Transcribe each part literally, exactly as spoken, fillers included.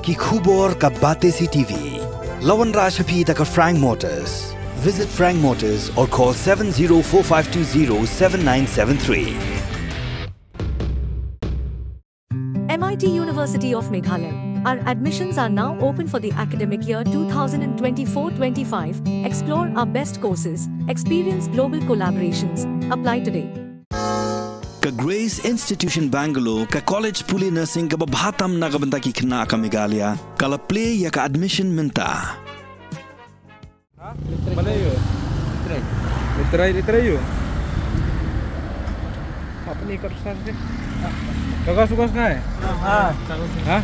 Ki khubor ka Batesi T V. La wanrah sha phi da ka Frank Motors. Visit Frank Motors or call seven zero four five two zero seven nine seven three. M I T University of Meghalaya. Our admissions are now open for the academic year two thousand twenty-four twenty-five. Explore our best courses, experience global collaborations. Apply today. Ka Grace Institution Bangalore, ka college pule nursing kaba bha tam na ka bynta ki khynnah ka Meghalaya, ka la plie ïa ka admission mynta. हाँ? लिख रही हो? लिख रही। लिख रही, लिख रही हो? अपनी कर सकते। कागज उगज कहाँ है? हाँ। हाँ?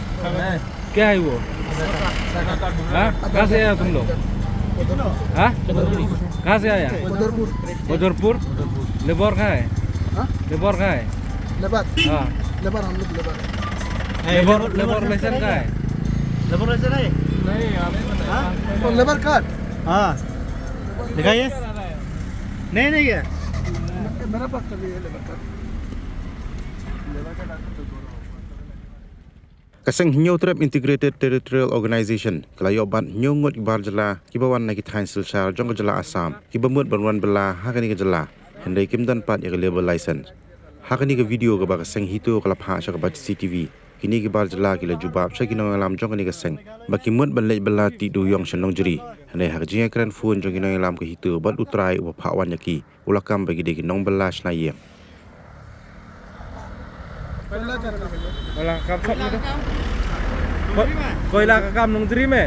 क्या है वो? हाँ? कहाँ से आया तुम लोग? हाँ? कहाँ से आया? उदयपुर। उदयपुर? लेबर कहाँ है? हाँ? लेबर कहाँ है? लेबर? हाँ। लेबर, हम लोग लेबर है। लेबर, लेबर लाइसेंस कहाँ है? लेबर लाइसेंस है? नहीं, आप हाँ? तो लेबर कार्ड? हाँ। दिखाइए। नहीं, नहीं है। मेरे पास तो नहीं है लेबर कार्ड। लेबर कार्ड आता तो दोनों Ka seng Hynñiewtrep Integrated Territorial Organization ka la ïoh bat hynñiew ngut ki bar jylla kiba wan na ki thaiñ Silchar jong ka jylla Assam kiba mut ban wan bylla ha kane ka jylla, hynrei kim don pat ïa ka labour license. Ha kane ka video kaba ka seng HITO ka la phah sha ka Batesi T V, kine ki bar jylla ki la jubab sha ki nongïalam jong kane ka seng ba ki mut ban leit bylla tih dewïong sha Nongjri, hynrei ha ka jingïakren phone jong ki nongïalam ka HITO bad u trai uba phah wan ïa ki, u la kam ba ki dei ki nongbylla shna ïing. कोयला काम सब में तो को-, कोयला का काम नोंगजरी में।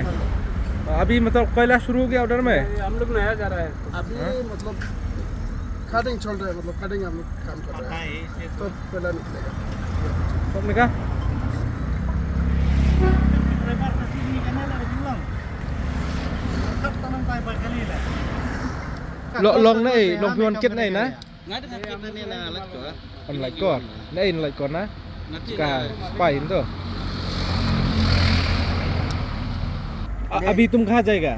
अभी मतलब कोयला शुरू हो गया उधर में? हम लोग नया जा रहा है। अभी हाँ? मतलब कटिंग चल रहा है, मतलब कटिंग हम लोग काम कर रहा है। तो कोयला निकलेगा। कब निकला? Lo-, long na eh, long phi wan kit na eh na? Nga dang kit na ne na Laitkor. On Laitkor. Na eh na Laitkor na? Ka spy to. अ-, अभी तुम कहाँ जाएगा?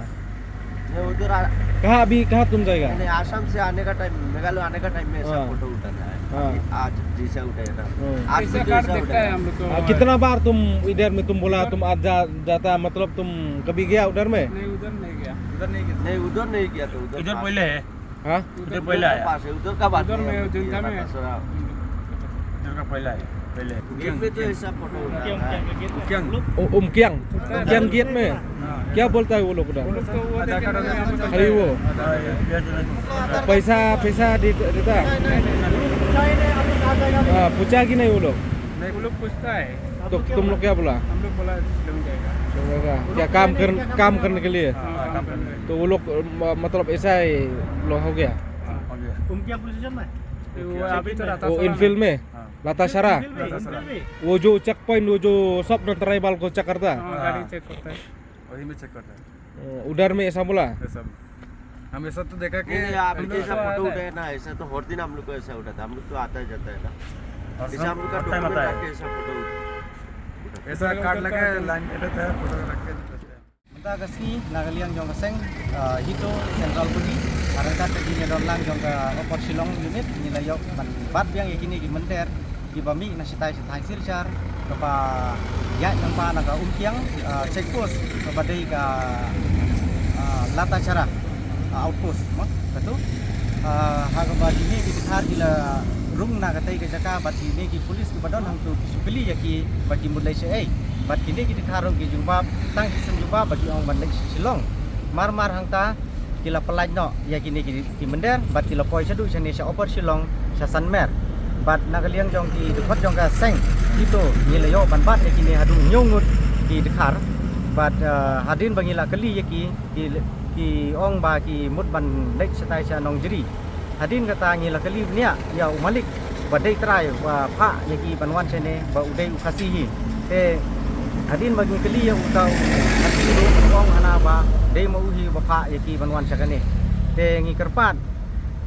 मैं उधर आ- कहाँ, अभी कहाँ तुम जाएगा? नहीं, आसाम से आने का टाइम, मेघालय आने का टाइम में ऐसा हाँ। फोटो उठाना है। हाँ। अभी आज जैसा उठाया ना, हाँ। आज से ऐसा जैसा कार्ड देखता उठाया। है हम लोग को। हाँ, कितना बार तुम इधर में तुम बोला, तुम आज जा-, जाता, मतलब तुम कभी गया उधर में? नहीं, उधर नहीं गया। उधर नहीं गया। नहीं, उधर नहीं गया तो उधर इधर पास पहले है। हाँ? उधर पहले आया। पास है, उधर का बात उधर नहीं है, में, अभी उधर ये में। रातासरा। इधर का पहले आया, पहले। गेट पे तो ऐसा फोटो उठाना है। Umkiang. ओ, उमकियांग। उमकियांग गेट में। हाँ। क्या बोलता है वो लोग उधर? पुलिस को वो देखे ना, हम लोग अरे वो। हाँ, ये, ये जो है। पैसा, पैसा दे-, देता? नहीं, नहीं, नहीं। हाँ, पूछा कि नहीं वो लोग? नहीं, वो लोग पूछता है। तो तुम लोग क्या बोला? हम लोग बोला, "सिलोंग जाएगा।" सिलोंग जाएगा। क्या काम कर-, काम करने के लिए? हाँ, काम करने के लिए। तो वो लोग, म-, मतलब, ऐसा ही लोग हो गया? हाँ, हो गया। उमकियांग पुलिस स्टेशन में? वो अभी तो वो Imphal में? हाँ। Latasyara? Imphal में, Imphal में। वो जो check point, वो जो सब ट्राइबल को चेक करता है? हाँ, गाड़ी चेक करता है। वही में चेक करता है। ओ, उधर में ऐसा बोला? ऐसा, हम ऐसा तो देखा कि नहीं, नहीं, आप हम लोग ऐसा तो फोटो आता है। उठाए ना, ऐसा तो हर दिन हम लोग को ऐसा उठाता है, हम लोग तो आता ही जाता है ना। और ऐसा सब हम लोग का हर टाइम आता डॉक्यूमेंट है। रख के ऐसा फोटो उठाता है। ऐसा कार्ड लगा है, लाइन में रहता है, फोटो रख के निकलता है। Mynta ka sngi na ka liang jong ka seng, ah, HITO Central Committee, ha ryngkat ka jingïadon lang jong ka Upper Shillong Unit, ngi la ïoh ban bat biang ïa kine ki mynder kiba mih na shatai shatai Silchar, kaba ïaid lyngba na ka Umkiang, ah, check post, kaba dei ka, ah, Latasyara, ah, outpost, mo, katu. Ah, ha kaba kine ki dkhar ki la rung na katei ka jaka, bad kine ki pulis kiba don hangtu ki shu kylli ïa ki ba ki mut leit shaei. Bad kine ki dkhar ruh ki jubab, tang ki shu jubab ba ki ong ban leit sha Shillong. Mar mar hangta, ki la pyllait noh ïa kine ki, ki mynder, bad ki la poi shaduh shane sha Upper Shillong, sha Sanmer. Bad na ka liang jong ki dkhot jong ka seng HITO, ngi la ïoh ban bat ïa kine haduh hynñiew ngut ki dkhar. Bad, eh, hadien ba ngi la kylli ïa ki, ki, ki ong ba ki mut ban leit shatai sha Nongjri. Hadien kata ngi la kylli bniah ïa u malik ba dei trai ba phah ïa ki ban wan shane ba u dei u Khasi hi. Te hadien ba ngi kylli ïa uta u Khasi ruh u ong hana ba dei ma u hi ba phah ïa ki ban wan sha kane. Te ngi kyrpad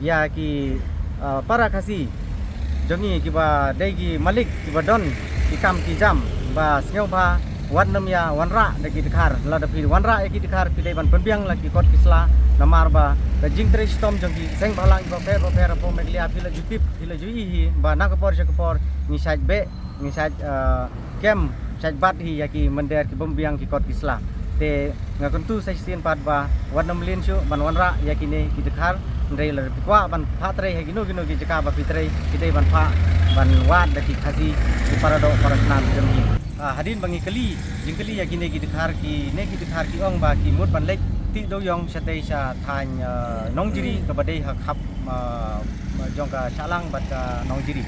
ïa ki, ah, para Khasi jong ngi kiba dei ki malik kiba don ki kam ki jam ba sngewbha wat nym ïa wanrah da ki dkhar. Lada phi wanrah ïa ki dkhar phi dei ban pynbiang la ki kot ki sla, namar ba ka jingtrei shitom jong ki seng bhalang kiba pher ba pher hapoh Meghalaya phi la ju tip, phi la ju i hi ba na ka por sha ka por ngi shait beh, ngi shait, eh, kem Shait bat hi ïa ki mynder ki bym biang ki kot ki sla. Te nga kyntu sa shisien pat ba wat nym lin shuh ban wanrah ïa kine ki dkhar, hynrei lada phi kwah ban phah trei ha kino kino ki jaka ba phi trei, phi dei ban phah ban wad da ki Khasi, ki paradoh parasnam jong ngi. Ah, hadien ba ngi kylli jingkylli ïa kine ki dkhar, kine ki dkhar ki ong ba ki mut ban leit tih dewiong shatei sha thaiñ, ah, Nongjri kaba dei ha khap, ah, jong ka Shahlang bad ka Nongjri.